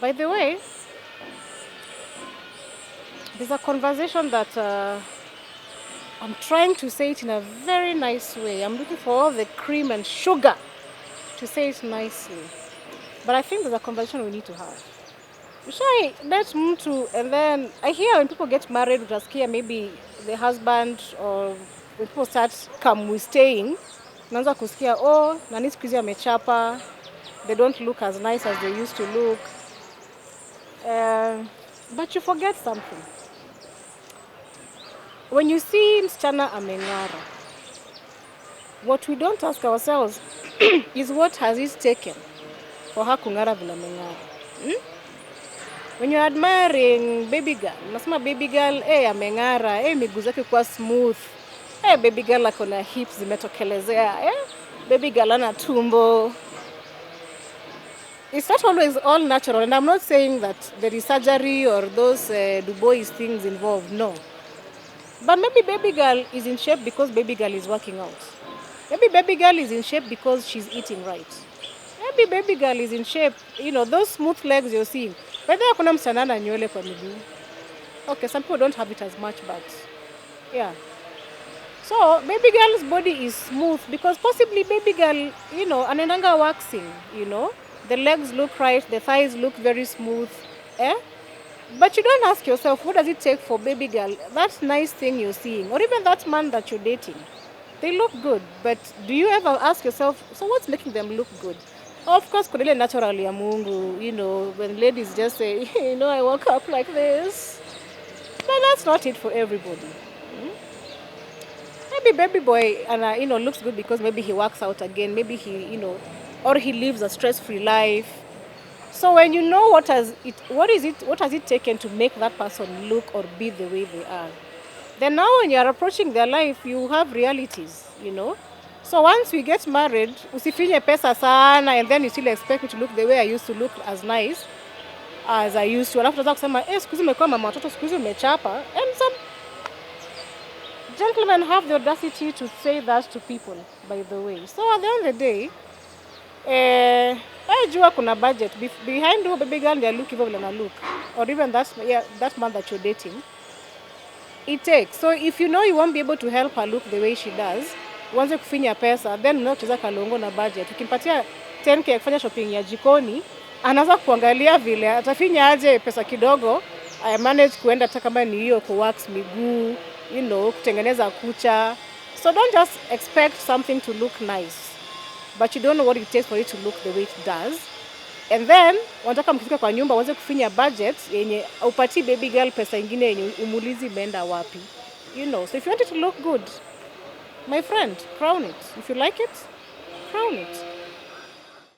By the way, there's a conversation that I'm trying to say it in a very nice way. I'm looking for all the cream and sugar to say it nicely. But I think there's a conversation we need to have. Ushai date mtu, and then I hear when people get married, utasikia maybe the husband, or when people start come we staying, unaanza kusikia, "Oh, nani siku hizi amechapa, they don't look as nice as they used to look." But you forget something. When you see msichana ameng'ara, what we don't ask ourselves is, what has it taken for her kung'ara vile ameng'ara? Hmm? When you're admiring baby girl, unasema baby girl, eh, ameng'ara, eh, miguu zake kuwa smooth, eh, baby girl ako na hips zimetokelezea, eh, baby girl ana tumbo. It's not always all natural, and I'm not saying that there is surgery or those Dubois things involved, no. But maybe baby girl is in shape because baby girl is working out. Maybe baby girl is in shape because she's eating right. Maybe baby girl is in shape, those smooth legs you're seeing. By the way, kuna msichana na nywele kwa miguu. Okay, some people don't have it as much, but yeah. So baby girl's body is smooth because possibly baby girl anaendanga waxing. The legs look right, the thighs look very smooth. Eh? But you don't ask yourself, what does it take for baby girl, that nice thing you're seeing, or even that man that you're dating? They look good, but do you ever ask yourself, so what's making them look good? Of course, kuna ile natural ya Mungu, when ladies just say, "I woke up like this." But that's not it for everybody. Maybe baby boy and looks good because maybe he works out again, maybe he, or he lives a stress-free life. So when you know what is it, what has it taken to make that person look or be the way they are, then now when you are approaching their life, you have realities. So once we get married, usifinye pesa sana and then you still expect me to look the way I used to look, as nice as I used to. Alafu utaanza kusema, "Eh, siku hizi umekuwa mama watoto, siku hizi umechapa." And some gentlemen have the audacity to say that to people, by the way. So at the end of the day, eh, jua kuna budget behind huyo baby girl ndio look hivyo vile ana look, or even that, yeah, that man that you're dating, it takes. So if you know you won't be able to help her look the way she does, uanze kufinya pesa, then unaweza kucheza kalongo na budget. Ukimpatia 10K ya kufanya shopping ya jikoni, anaanza kuangalia vile atafinya aje pesa kidogo I manage kuenda hata kama ni hiyo ku wax miguu, kutengeneza kucha. So don't just expect something to look nice, but you don't know what it takes for it to look the way it does. And then wanataka mkifika kwa nyumba uanze kufinya budget yenye upatii baby girl pesa ingine yenye umulizi imeenda wapi. So if you want it to look good, my friend, crown it. If you like it, crown it.